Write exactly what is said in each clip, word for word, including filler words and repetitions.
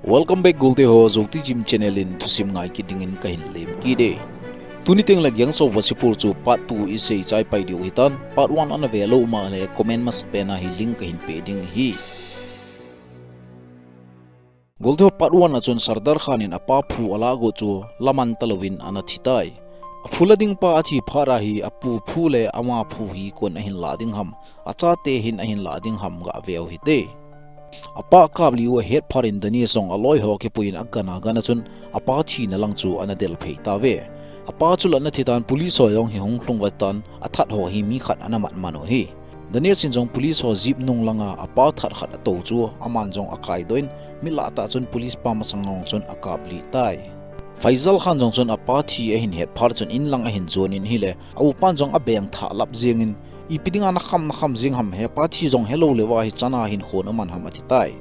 Welcome back, golte ho, Jyoti Jim channel in thusim ngai kit dingin kahin lem kit e. Tuni teng le Gangs of Wasseypur chu part two isei chai pai diu hitan, part one ana ve lou ma le comment masapen a hi link kahin pe ding ahi. Golte ho, part one a chun Sardar Khan in apa phu ala go chu laman talouvin ana thi tai. Aphu la ding pa athi phat a hi apu phu le ama phu hi koin ahin la ding ham, achate hin ahin la ding ham ga veu hite. Apa kap li u ahet phat in Danish jong aloi ho kipuiyin agan agan a chun apa thina lang chu ana del phei tauve. Apa chu la ana thi tan police ho jong hi hung lhung va tan athat ho hi mi khat ana mat man u hi. Danish in jong police ho jeep nung langa apa that khat atou chu aman jong akai doh in, mi lah tah chun police pa masang jong chun akap li tai. Faizal Khan jong chun apa thi ahin het phat chun in lang ahin jon in ahile, a upan jong abeng thah lap jeng in, ipi dinga nakham nakham jeng ham, hepa thi jong helou le va hi chana hin khon aman ham ati tai.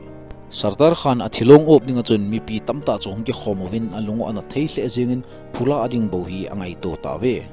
Sardar Khan athi long op dinga chun mipi tamtah chu hung kikhom uvin alung u ana thei lheh jeng in, phu la ding bou hi angaito tauve.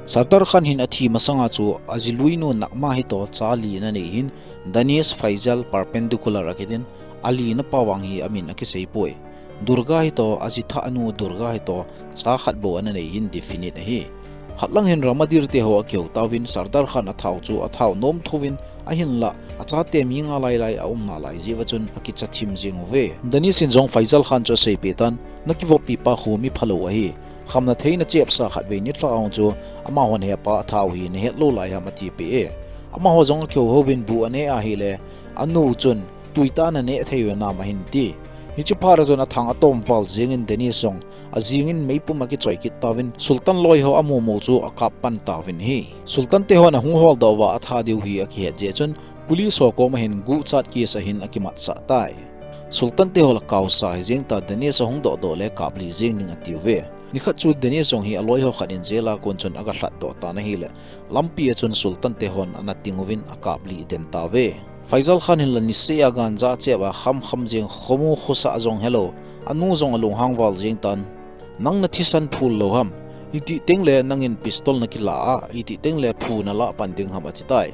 Sardar Khan hin athi masanga chu ajiluinu Nakma hi toh cha li ana nei hin, Danish, Faizal perpendicular akitin, ali na pa vang hi amin akisei poi. Durga hi toh, aji thah nu Durga hi toh, cha khat bou ana nei hin definite ahi. Khat lang hin Ramadir te ho akihou tauvin Sardar Khan athau chu athau nom thouvin ahinlah, achate mi nga lai lai aum nalai jeh uva chun akicha thim jeng uve. Danish in jong Faizal Khan chu asei peh tan, nakivoppi pa khu mi phalou ahi. Khamna theina chepsa khat vei nilhah a chu amahon hepa athau hi nahet lou lai ham ati peh e. Amaho jong akihou houvin bu ane ahile, anu chun, tui tah ana neh thei u nam ahin ti. Hiche phat a chun athang atom val jeng in Danish jong ajing in meipum akichoi kit tauvin Sultan loi ho amu mu chu akap pan tauvin ahi. Sultan te hon ahung hol doh uva atha diu hi akihet jeh chun police ho koma hin guhchat case ahin akimatsah tai. Sultan te ho la kaosa hi jeng ta, Danish ahung doh doh le kap li jeng ding ati uve. Nikhat chu Danish jong hi aloi ho khat in jail a kon chun aga lhat doh tan ahile, lampi a chun Sultan te hon ana ting uvin akap li den tauve. Faizal Khan hin la niseh a ganja chep a kham kham jeng, khomu khosah jong helou, anu jong alunghang val jeng tan. Nang nathisan phul lou ham? Iti teng le nangin pistol nakila a, iti teng le phu nalah pan ding ham ati tai.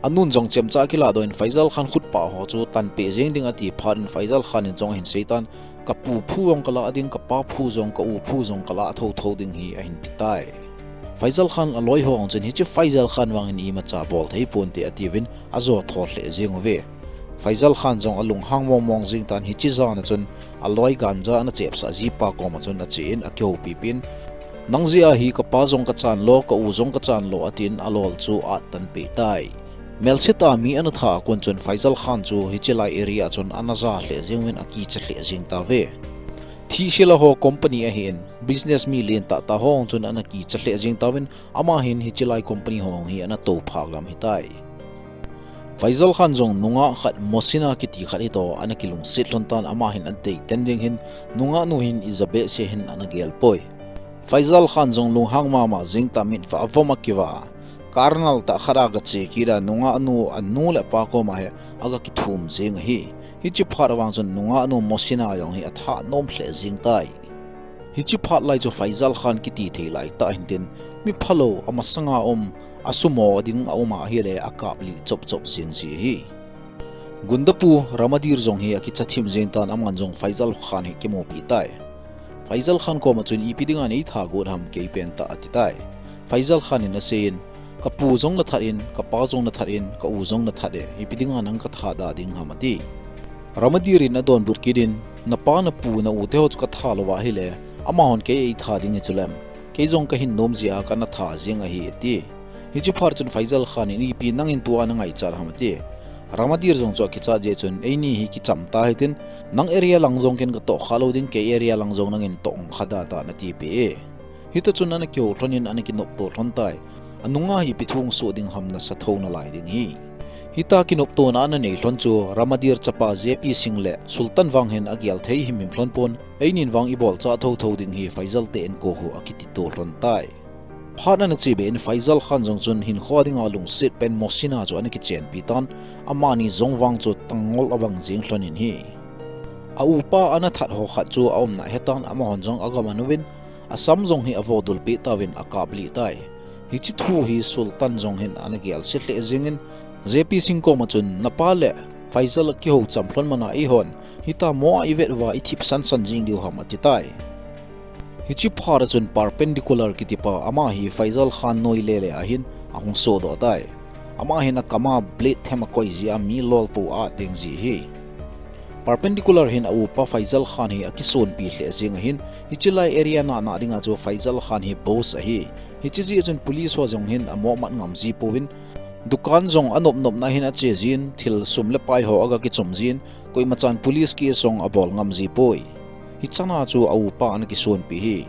Anun jong chemcha akilah doh in Faizal Khan khutpah ho chu tan peh jeng ding ati phat in Faizal Khan in jong ahin sei tan, ka pu phu jong kalah ding, ka pa phu jong, ka u phu jong kalah thotho ding hi ahin ti tai. Faizal Khan aloi ho hung chun hiche Faizal Khan vang in imacha bol thei ponte atiuvin ajo thol lheh jeng uve. Faizal Khan jong alunghang mong mong jeng tan hiche jan a chun aloi ganja ana chepsah ji pa koma chun ache in akihoupi pin, nang jeh a hi ka pa jong kachan lo, ka u jong kachan lo atin alol chu at tan peh tai. Melse tah mi ana thah a kon chun Faizal Khan chu hiche lai area a chun ana ja lheh jeng uvin akicha lheh jeng tauve. Thihsela ho company ahin, business mi len tah tah ho hung chun ana kicha lheh jeng tauvin, ama hin hiche lai company ho hi ana tou phah gam hitai. Faizal Khan jong nungah khat Mosina kiti khat hi toh ana kilungset lhon tan, ama hin adei ten ding hin, nungah nu hin ija behseh hin ana gel poi. Faizal Khan jong lunghang mama jeng tah, mit va avom akiva. Car nal tah khat a aga che kit a, nungah nu anu le apa koma hi aga kithum jeng ahi. Hiche phat a vang chun nungah nu Mosina jong hi atha nom lheh jeng tai. Hiche phat lai chu Faizal Khan kiti thei lai tah hin tin, mi phalou, amasanga um, asumo ding aum ahile akap li chop chop jeng ji ahi. Gunda pu Ramadir jong hi akicha thim jeng tan, aman jong Faizal Khan hi akimupi tai. Faizal Khan koma chun ipi dinga nei tha got ham, kei pen tah ati tai. Faizal Khan in asei in, ka pu jong nathat in, ka pa jong nathat in, ka u jong nathat e, ipi dinga nang katha da ding ham ati. Ramadir in adonbut kit in, na pa, na pu, na u te ho chu katha lou ahile, amahon kei eitha ding hi chulem. Kei jong kahin nom jeh a kana tha jeng ahi ati. Hiche phat chun Faizal Khan in ipi nangin tua nangaichat ham ati. Ramadir jong chu akichat jeh chun eini hi kicham ta hitin, nang area lang jong ken katoh kha lou ding, kei area lang jong nangin toh kha da tan ati peh e. Hita chun ana kihou lhon in ana kinopto lhon tai. Anunga hi ipi thu hung soh ding ham, nasa thou nalai ding hi. Hita kinoptona ana nei lhon chu Ramadir chapa J P Singh le Sultan vang hin agel thei himhim lhon pon, einin vang ibol chah thotho ding hi Faizal te inko khu akiti to lhon tai. Phat ana che be in Faizal Khan jong chun hinkho dinga lungset pen Mosina chu ana kichenpi tan, amani jong vang chu tangngol abang jeng lhon in ahi. A upa ana that ho khat chu aumna ahe tan, amahon jong aga man uvin, asam jong hi avo dul peh tauvin akap li tai. Hiche thu hi Sultan jong hin ana gel se lheh jeng in, J P Singh koma chun, na pa le Faizal akihou chamlhon mana eihon, hita mo a ivet uva ithip sansan jing diu ham atitai. Hiche phat a chun Perpendicular kitipa ama hi Faizal Khan noi lele ahin ahung sodoh tai. Ama hin akama blade them akoi jia mi lolpou a ding ji hi. Perpendicular hin aupa Faizal Khan hi akisonpi lheh jing ahin, hiche lai area nana dinga chu Faizal Khan hi boss ahi. Hiche jeh chun police ho jong hin amo mat ngam ji pouvin, dukan jong anop nopna hin ache jin, thil sum le pai ho aga kichom jin, koima chan police case jong abol ngam ji poi. Hichana chu aupa ana kisonpi hi.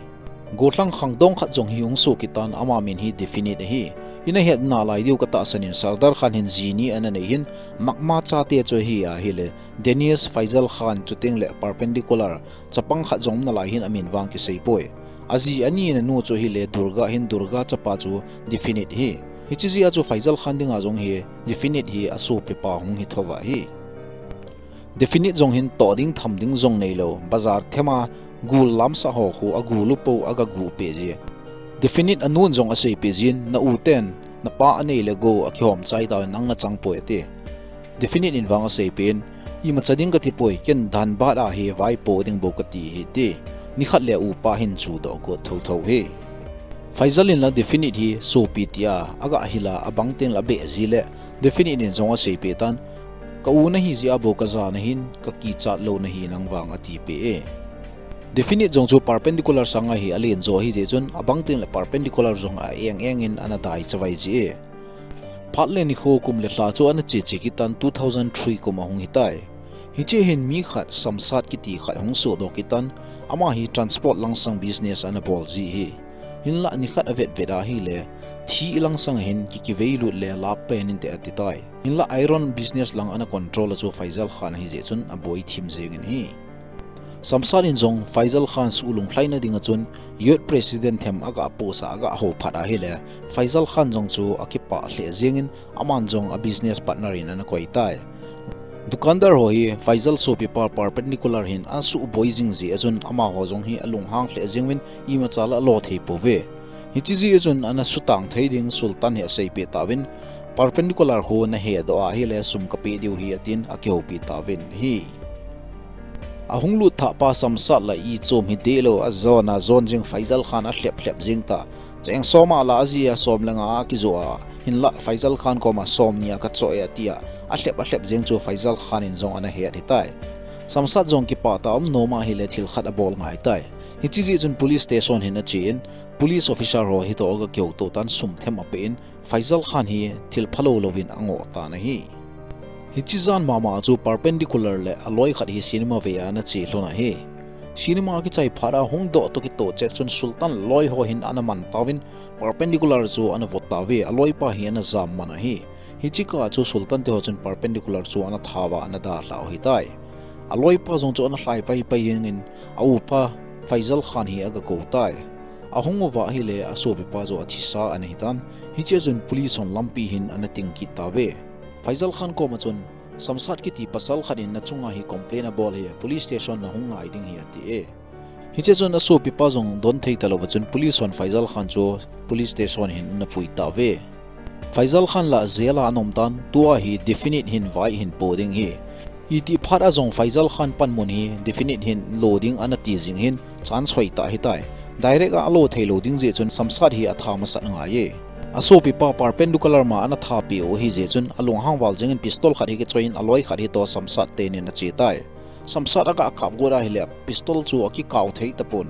Gollhang khangdong khat jong hi hung soh kit tan, ama min hi Definite ahi. Ina het nalai diu katahsan in Sardar Khan hin ji ni ana nei hin, Makma chate chu ahi ahile, Danish, Faizal Khan chuteng le Perpendicular chapang khat jong nalai hin amin vang kisei poi. Aji ani nanu chu ahile Durga ahin, Durga chapa chu Definite ahi. Hiche jeh a chu Faizal Khan dinga jong hi Definite hi asopipa hung hi thouva ahi. Definite jong hin toh ding tham ding jong neilou, bazar thema gul lamsah ho khu agul u pou aga guh peh ji. Definite anun jong aseipeh jin, na u ten napa anei le gou akihom chai tauvin nang nachang poi ati. Definite in vang aseipeh in, imacha ding kati poi, ken Dhanbad a hi vaipo ding bou kati hi ati. Nikhat le upa hin chudoh got thotho hi. Faizal in la Definite hi sopi tia aga hila abang teng la abeh ji le, Definite in jong aseipeh tan, ka u nahi jeh a bou kaja nahin, kakichat lou nahi nang vang atipeh e. Definite jong chu Perpendicular sanga hi alen jo ahi jeh chun, abang teng le Perpendicular jong a eng eng in ana dai chavai ji e. Phat le nikho kum le lha chu ana che che kit tan, two thousand three kum ahung hitai. Hiche hin mi khat Samsat kiti khat hung sodoh kit tan, ama hi transport langsang business ana bol ji hi. Hinla nikhat avet vet ahile, thi langsang hin ki kivei lut le lap pen inte ati tai. Hinla iron business lang ana control a chu Faizal Khan ahi jeh chun aboi thim jeng in hi. Samsat in jong Faizal Khan suh lunglhaina dinga chun youth president them aga post a aga hou phat ahile, Faizal Khan jong chu akipah lheh jeng in, aman jong a business partner in ana koi tai. Dukandar ho hi Faizal sopipa Perpendicular hin asuh boi jing jeh a chun amaho jong hi alunghang lheh jeng uvin imacha la alo thei pouve. Hiche jeh a chun ana sutang thei ding Sultan hi aseipeh tauvin, Perpendicular khu nahedoh ahile sum kapeh diu hi atin akihoupi tauvin hi. Ahung lut thah pa Samsat la ichom hi dehlou, ajon ajon jing, Faizal Khan alhep lhep jing ta. Cheng som a la aji a som le nga a kijoh a, hinla Faizal Khan koma som ni a kachoh e atia, alhep alhep jeng chu Faizal Khan in jong ana het hitai. Samsat jong kipah tah a um nom ahile thil khat abol ngai tai. Hiche jeh chun police station hin ache in, police officer ho hitoh aga kihouto tan, sum them apeh in, Faizal Khan hi thil phalou louvin angoh tan ahi. Hiche jan mama chu Perpendicular le aloi khat hi cinema ve a ana che lhon ahi. Cinema kichai phat a hung doh toh kitoh chet chun Sultan loi ho hin ana man tauvin, Perpendicular chu ana vot tauve, aloipa hi ana jam man ahi. Hiche kah chu Sultan te ho chun Perpendicular chu ana thauva ana dalhau hitai. Aloipa jong chu ana lhai pai pai jeng in, aupa Faizal Khan hi aga kou tai. Ahung uva ahile asopipa chu athisa ana hitan. Hiche chun police hon lampi hin ana ting kit tauve. Faizal Khan koma chun, Samsat kiti pasal khat in nachunga hi complain abol hi, police station nahung ngai ding hi ati e. Hiche chun asopipa jong don thei talouva chun police hon Faizal Khan chu police station hin ana pui tauve. Faizal Khan la jail a ana um tan, tua hi Definite hin vai ahin po ding hi. Itih phat a jong Faizal Khan panmun hi Definite hin lo ding ana ti jing hin, chance hoi tah hitai. Direct a alo theilou ding jeh chun Samsat hi atha masat angai e. Asopipa Perpendicular ma ana thapeh u ahi jeh chun alunghang val jeng in pistol khat hi kichoi in aloi khat hitoh Samsat ten in ache tai. Samsat aga kap got ahile pistol chu akikau thei tapon.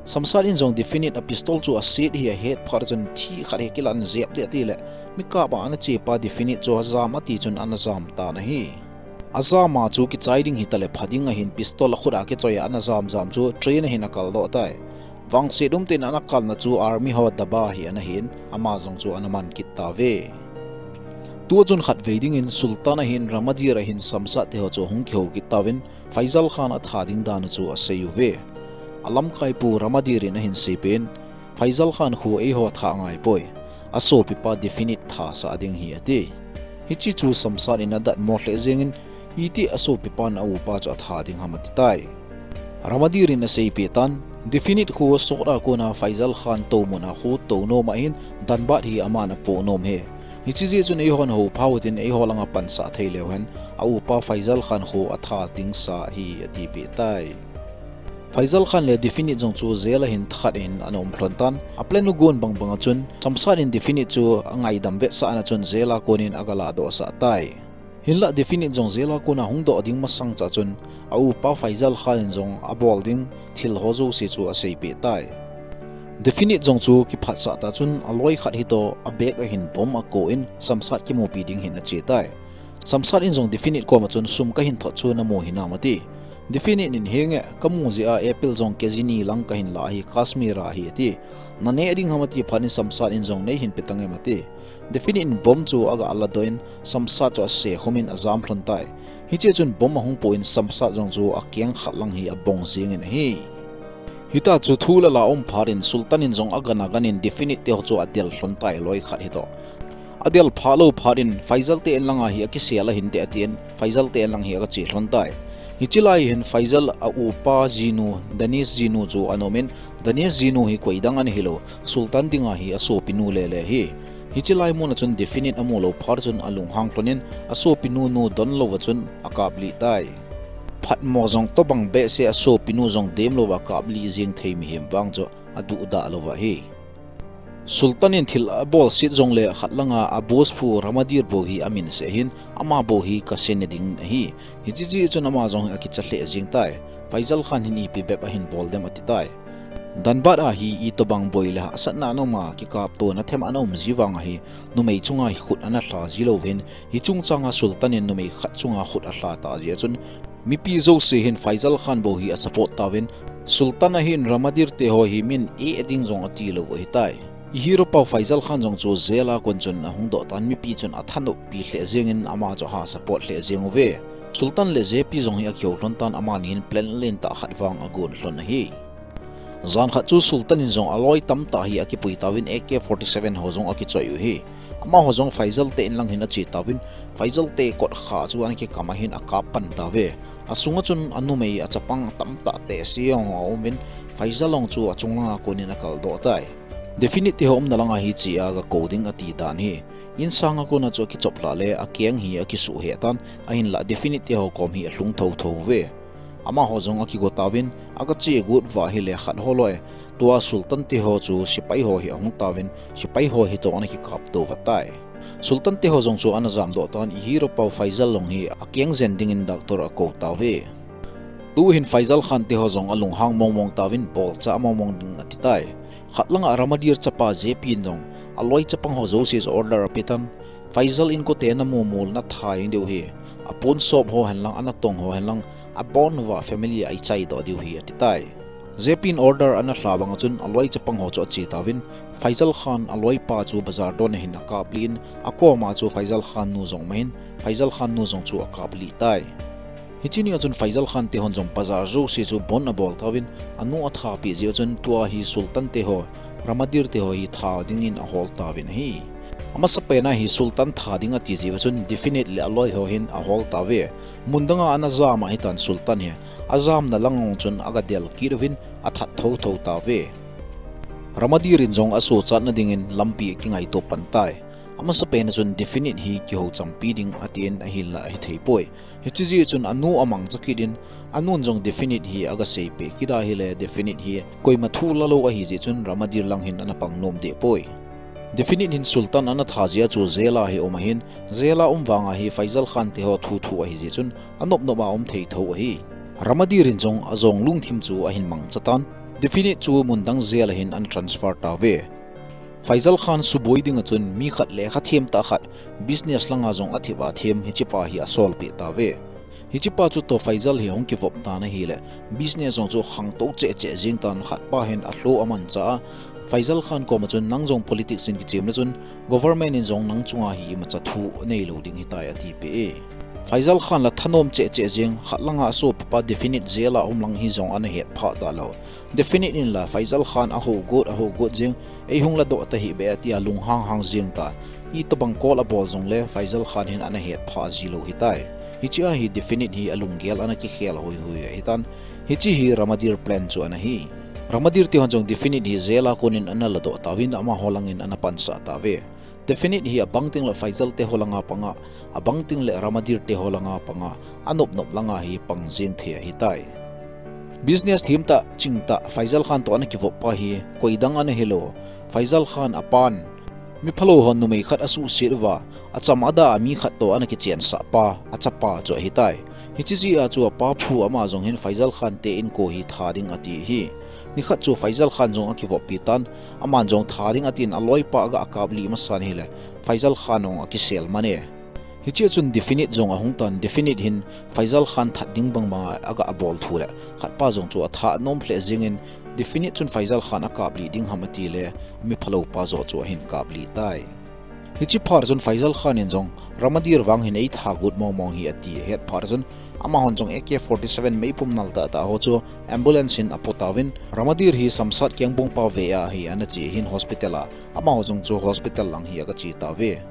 Samsat in jong Definite a pistol chu aset hi ahet phat chun thi khat hi kilan jep deh tile, mi kap a ana chepa Definite chu ajam ati chun ana jam tan ahi. Ajam a chu kichai ding hitale pha ding ahin pistol akhut a kichoi a ana jam jam chu train ahin akal doh tai. Vangset umtah in ana kalna chu army ho daba hi ana hin, ama jong chu ana man kit tauve. Tua chun khatvei dingin Sultan ahin, Ramadir ahin, Samsat te ho chu ahung kihou kit tauvin, Faizal Khan atha ding dan u chu asei uve. Alamkaipu Ramadir in ahin seipeh in, Faizal Khan khu eiho tha angai poi, asopipa Definite thasah ding hi ati. Hiche chu Samsat in adatmo lheh jeng in, itih asopipan aupa chu atha ding ham ati tai. Ramadir in aseipeh tan, Definite khu sot a kona Faizal Khan toumun a khu tou nom ahin, Dhanbad hi aman apoh nom hi. Hiche jeh chun eihon hou pha utin eiho langa pansah thei leu hen, a upa Faizal Khan khu atha ding sa ahi atipeh tai. Faizal Khan le Definite jong chu jail a hin thakhat in ana um lhon tan, a plan u gon bangbang a chun Shamsad in Definite chu angaidam vetsahna chun jail a konin aga ladoh sah tai. Hinlah Definite jong jail a kona hung doh ding masang cha chun a upa Faizal Khan in jong abol ding thil ho jouse chu aseipeh tai. Definite jong chu kiphatsah ta chun aloi khat hitoh a bag a hin bomb akoh in Shamsad kimupi ding hin ache tai. Shamsad in jong Definite koma chun sum kahin thot chu namu hinam ati. Definite in henge kamu jeh a apple jong kg ni lang kahin la ahi Kashmir a ahi ati. Naneh ding ham ati phat in Shamsad in jong neihin pe tangem ati. Definite in bomb chu aga ladoh in Shamsad chu ase khum in ajam lhon tai. Hiche chun bomb ahung po in Shamsad jong chu akeng khat lang hi abong jing in ahi. Hita chu thu le la um phat in Sultan in jong agan agan in Definite teho chu adel lhon tai loi khat hitoh. Adel phalou phat in Faizal te in langa hi akisel ahin te atin Faizal te in lang hi aga che lhon tai. Hiche lai hin Faizal a upa jinu, Danish jinu chu ana um in Danish jinu hi koi dang ana hilou, Sultan dinga hi asopinu lele ahi. Hiche lai mun a chun Definite amu lou phat chun alunghang lhon in asopinu nu donlou va chun akaplih tai. Phatmo jong tobang behseh asopinu jong demlou va akaplih jing thei mihem vang chu aduhdah lou va ahi. Sultan in thil abolset jongle khat langa a boss pu Ramadir bou hi amin seh hin ama bou hi kasei na ding ahi. Hiche jeh chun ama jong hi akicha lheh jeng tai. Faizal Khan hin ipi bep ahin bol dem ati tai. Dhanbad a hi itobang boi le hahsatna ana um a kikaptona them ana um ji vang ahi numei chunga hi khut ana lha ji lou vin, hiche chungchanga Sultan in numei khat chunga khut alha ta jeh a chun mipi jouse hin Faizal Khan bou hi asupport tauvin, Sultan ahin Ramadir teho hi min eh ding jong ati lou u ahitai. I hero pau Faizal Khan jong chu jail a kon chun ahung doh tan mipi chun athanoppi lheh jeng in ama chu aha support lheh jeng uve. Sultan le J P jong hi akihou lhon tan amani hin plan lentah khat vang agon lhon ahi. Jan khat chu Sultan in jong aloi tamtah hi akipui tauvin A K forty seven ho jong akichoi u ahi. Amaho jong Faizal te in lang hin ache tauvin, Faizal te kot kha chu ana kikam a hin akap pan tauve. Asunga chun anumei achapang tamtah tehse jong aum in, Faizal jong chu achung langa konin akaldoh tai. Definite teho umna langa hi che a gakou ding ati dan hi. Insanga kona chu akichop lhah le akeng hi akisuh heh tan, ahinlah Definite teho kom hi alhung thotho uve. Amaho jong akigo tauvin, aga che got uva ahile khat holoi, tua Sultan teho chu sepai ho hi ahung tauvin, sepai ho hitoh ana kikaptou va tai. Sultan teho jong chu ana jamdoh tan, i hero pau Faizal jong hi akeng jen dingin doctor akou tauve. Tuhin Faizal Khan teho jong alunghang mongmong tauvin bolcha mongmong ding ati tai. Khat langa Ramadir chapa J P in jong aloi chapang ho jouse chu order ape tan, Faizal inkote namu mul natha jeng diu ahi. A pawn shop ho henlang, anatong ho henlang, abon uva family a ichaidoh diu ahi ati tai. J P in order ana lha banga chun aloi chapang ho chu ache tauvin, Faizal Khan aloipa chu bazar don a hin akaplih in, akoma chu Faizal Khan nu jong um ahin, Faizal Khan nu jong chu akaplih tai. Hiche nia chun Faizal Khan tehon jong bazar jouse chu bon abol tauvin, anu athapeh jeh a chun tua hi Sultan teho, Ramadir teho hi tha dingin ahol tauvin ahi. Amasapen a hi Sultan tha ding ati jeh a chun Definite le aloi ho hin ahol tauve. Mun danga ana jam ahitan Sultan hi, ajamna lang jong chun aga del kit uvin athat thotho tauve. Ramadir in jong asochatna dingin lampi akingaito pan tai. Amasapen a chun Definite hi kihou champi ding atin ahinlah ahithei poi. Hiche jeh chun anu amangcha kit in, anun jong Definite hi aga seipeh kit ahile Definite hi koima thu lalou ahi jeh chun Ramadir lang hin ana pang nom deh poi. Definite hin Sultan ana tha jeh a chu jail a hi um ahin, jail a um vanga hi Faizal Khan teho thuthu ahi jeh chun anopnop a um thei tho ahi. Ramadir in jong ajong lungthim chu ahin mangcha tan, Definite chu mundang jail a hin ana transfer tauve. Faizal Khan suboi dinga chun mi khat lekha them tah khat, business langa jong athip a them hichepa hi asolpeh tauve. Hichepa chu tua Faizal hi ahung kivop tan ahile, business jong chu khangtou cheh cheh jeng tan, khatpa hin alhoh amancha a, Faizal Khan koma chun nang jong politics in kichem le chun, government in jong nang chunga hi imacha thu neilou ding ahitai atipeh e. Faizal Khan la thanom cheh cheh jeng, khat langa asopipa Definite jail a um lang hi jong ana hetphah talou. Definite in la Faizal Khan ahougot, ahougot jeng, eihung ladoh tahih beh tia lunghang hang jeng ta. Itobang call abol jongle Faizal Khan hin ana hetphah jilou ahitai. Hichea hi Definite hi alunggel ana kikhel hoi hoi ahitan. Hiche hi Ramadir plan chu ana hi. Ramadir tehon jong Definite hi jail a konin ana ladoh tauvin amaho langin ana pansah tauve. Definite hi abang teng le Faizal te ho langa panga, abang teng le Ramadir te ho langa panga, anop nop langa hi pang jing thei ahitai. Business thim tah, ching tah, Faizal Khan toh ana kivop pa hi, koi dang ana hilou. Faizal Khan apan, mi phalou hon numei khat asuhset uva, acham ada a mi khat toh ana kichensah pa, achapa chu ahitai. Hiche jeh a chu apa phu ama jong hin Faizal Khan te inko hi tha ding ati hi. Nikhat chu Faizal Khan jong akivop pi tan, aman jong tha ding atin aloipa aga akaplih masan hile, Faizal Khan jong akisel man e. Hichea chun Definite jong ahung tan, Definite hin Faizal Khan that ding bang banga aga abol thu le, khatpa jong chu atha nom lheh jingin, Definite chun Faizal Khan akaplih ding ham ati le, mi phalou pa joh chu ahin kaplih tai. Hiche phat chun Faizal Khan in jong, Ramadir vang hin eitha got mong mong hi ati ahet phat chun, amahon jong A K forty-seven meipum nal tah tah ho chu ambulance hin apo tauvin, Ramadir hi Samsat Kengbong pa vei a hi ana che hin hospital a, amaho jong chu hospital lang hi aga che tauve.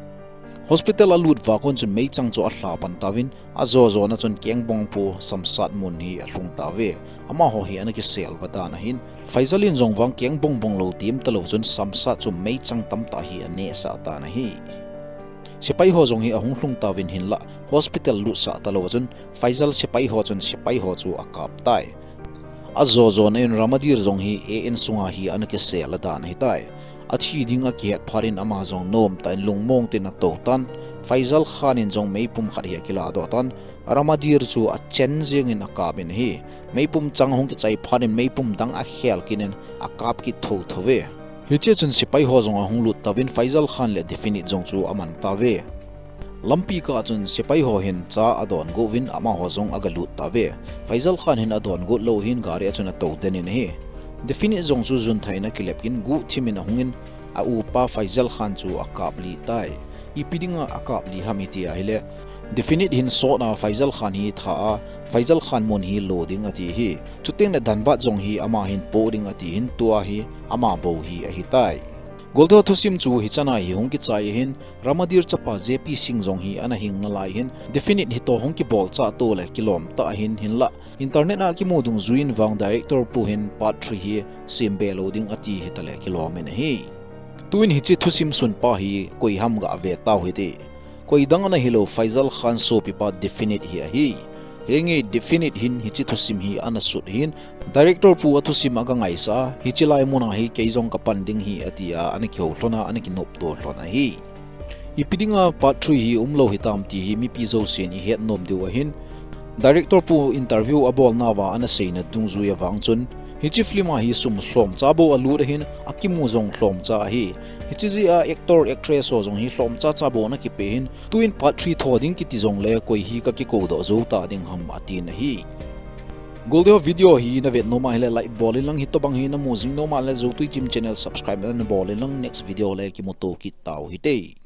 Hospital alut uva kon chun meichang chu alha pan tauvin, ajo jona chun Kengbong pu Samsat mun hi alhung tauve. Amaho hi ana kisel uva dan ahin, Faizal in jong vang Kengbong bong lou tim talou chun Samsat chu meichang tamtah hi anehsah tan ahi. Sepai ho jong hi ahung lhung tauvin hinlah, hospital lutsah talou chun Faizal sepai ho chun sepai ho chu akap tai. Ajo jona in Ramadir jong hi A N sunga hi ana kisel a dan ahitai. Athi ding akihet phat in ama jong nomtah in lungmong tin atou tan. Faizal Khan in jong meipum khat hi akiladoh tan. Ramadir chu achen jingin akap in ahi. Meipum chang ahung kichai phat in meipum dang akhel kit in akap kit thotho ve. Hichea chun sepai ho jong ahung lut tauvin Faizal Khan le Definite jong chu aman tauve. Lampi kah chun sepai ho hin cha adon got uvin amaho jong aga lut tauve. Faizal Khan hin adon got lou hin gari a chun atou den in ahi. Definite jong chu junthah in akilep in guhthim in ahung in a upa Faizal Khan chu akaplih tai. Ipi dinga akaplih ham iti ahile, Definite hin sot a Faizal Khan hi tha a, Faizal Khan mun hi lo ding ati hi. Chuteng le Dhanbad jong hi ama hin po ding ati hin tua hi ama bou hi ahitai. Golte ho thusim chu hichan a hi hung kichai ahin, Ramadir chapa J P Singh jong hi ana hing nalai hin, Definite hitoh hung kibol chah toh le kilom tah ahin hinlah, internet a kimu dungjuiyin vang director pu hin part three hi sem be lou ding ati hitale kilom in ahi. Tuin hiche thusim sunpa hi koi ham gave tau hite. Koi dang ana hilou Faizal Khan sopipa Definite hi ahi. Henge Definite hin hiche thusim hi ana sut hin, director pu athusim aga ngaisah a, hiche lai muna hi kei jong kapan ding hi ati a, ana kihou lhon a, ana kinopto lhon ahi. Ipi dinga part three hi umlou hitam ti hi mipi jousen ihet nom diu ahin. Director pu interview abolnauva ana seina dungjuia vang chun, hiche film a hi sum lhomcha bou alut ahin, akimu jong lhomcha ahi. Hiche jeh a actor actress ho jong hi lhomcha cha bou ana kipe hin, tuin part three tho ding kiti jongle koi hi kakikoudoh jou ta ding ham atin ahi. Golte ho video hi navet nom ahile like bol in lang, hitobang hi namu jing nom ahile Joutui Team channel subscribe nabol in lang, next video le kimuto kit tau hite.